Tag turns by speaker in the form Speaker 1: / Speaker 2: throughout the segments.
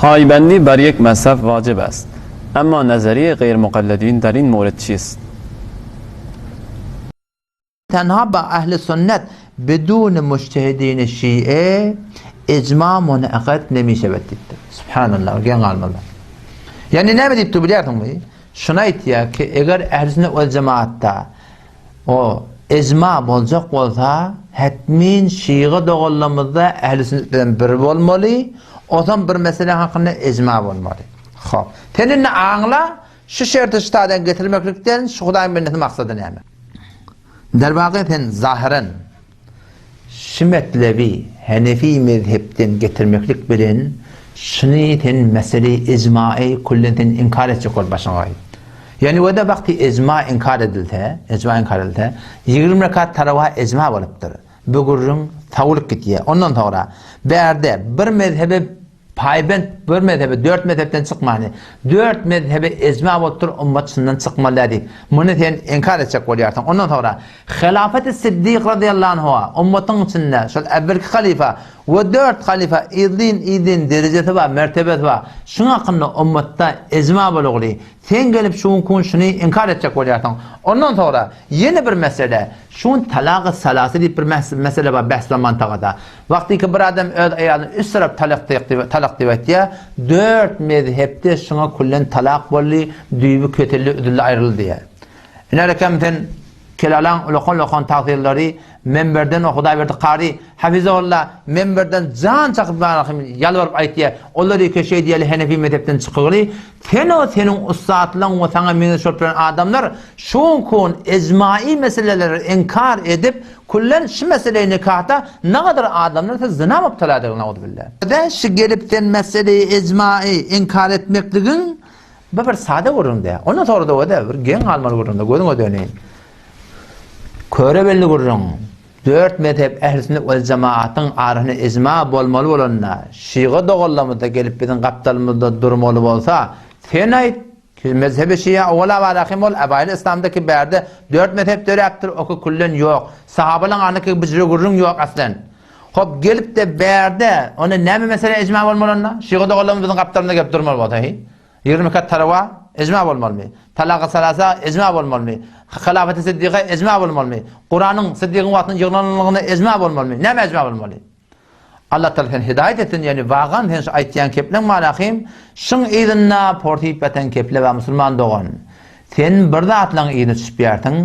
Speaker 1: Paýbendî ber yek mezheb vacib est. Emma nezeriyê geyr-muqellidîn der în morid çîst?
Speaker 2: Tenha ba ehli sünnet bidûni mujtehidîni şîe icma munaqid nemîşebed diýipdir. Subhanallah, geň galmaly. Ýagny näme diýipdir bilýärsiňmi? Şuny aýtýar ki, eger ehli sünnet wel jemaatda o icma boljak bolsa, hetmin şigy doganlarymyzda ehli sünnet bilen bir bolmaly, ozam bir mesele hakynda icma bolmaly. Hop. Sen indi aňla, Şu şerti şu taýdan getirmeklikden şu Hudaýyň bendesi maksady näme? Derwagy sen zahyran şu metlebi Henefi mezhepden getirmeklik bilen şuny sen mesele ijmaýy küllen sen inkar etjek bolup başyňa goý. Ýani wada wagty ijma inkar edilse, ijma inkar edilse, 20 rekat tarawa ijma bolupdyr. Bu gürrüň sawulyp gitýär. Ondan soňra bärde bir mezhebe Paýbent bir mezhebe, dört mezhepden çykmany. Dört mezhebe ejma bolupdyr, ümmet şundan çykmaly däl diýip. Muny sen inkar etjek bolýarsyň. Ondan soňra Hilafeti Siddik razyýallahu anhu ümmetyň içinde şol äwwelki halyfa we dört halyfa yzlyn-yzlyn derejesi bar, mertebesi bar. Şuň hakynda ümmetde ejma bolugly. Sen gelip şu günki gün şuny inkar etjek bolýarsyň. Ondan soňra ýene bir mesele, şu gün talagy salasy diýip bir mesele bar bähs we mantagada. Wagtyky bir adam öz aýalyna üç tarap talak diýip, talak diýip aýtýar, dört mezhepde şuňa küllen talak boldy, düýbi kesildi, üzüldi, aýryldy diýýär. Iner ekem sen kelalaň ulakan-ulakan tagsyrlary menberden o Hudaýberdi kary hafizahullah menberden jan çakyp barahym ýalbaryp aýtýar. Olar ýeke şeý diýeli Henefi mezhepden çykygyly, sen o seniň ussatlaň we saňa meňzeş bolup duran adamlar şu gün ejmaýy meseleleri inkar edip Küllen şu meseleyi nikahda nagadar adamlar siz zyna mubtala ediň nauzubilla. De şu gelip sen meseleyi icmaýy inkar etmekligiň bu bir sada gürrüň däl. Ondan sonra da öde bir geň galmaly gürrüň de gözüňe döneýin. Köre belli gürrüň. Dört mezhep ehl sünnet we cemaatyň arasynda icma bolmaly bolanda, şyga doganlarymyz da gelip biziň gapdalymyzda durmaly bolsa, sen aýt, Mezhebi şia owal abarahim ol abaýly yslamdaky bärde dört mezhep döräpdir oky küllen ýok. Sahabalaň arasyndaky bijre gürrüň ýok aslen. Hop gelipde bärde onda näme mesele ejma bolmaly onda? Şyga doganlarymyz biziň gapdalymyzda gelip durmaly bolsa heý. 20 kat tarawa ejma bolmalymy? Talagy salasa ejma bolmalymy? Halafaty siddiga ejma bolmalymy? Kuranyň siddigiň wagtynda ýygnananlygyna ejma bolmalymy? Näme ejma bolmaly? Allah Taala seni hidaýat etsin ýani wagan sen şu aýtýan kepleň malahym şyň yzynda porsyp ýatan keple bar musulman dogan sen bir zatlaň yzyna düşüp ýärsiň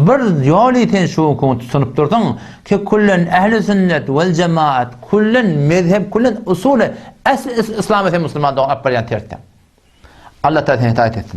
Speaker 2: bir ýoly sen şu günki tutunyp dursuň ki küllen ehli sünnet wel jemaat küllen mezhep küllen usuly esli yslamy sen musulman dogan alyp barýan tersden Allah Taala seni hidaýat etsin.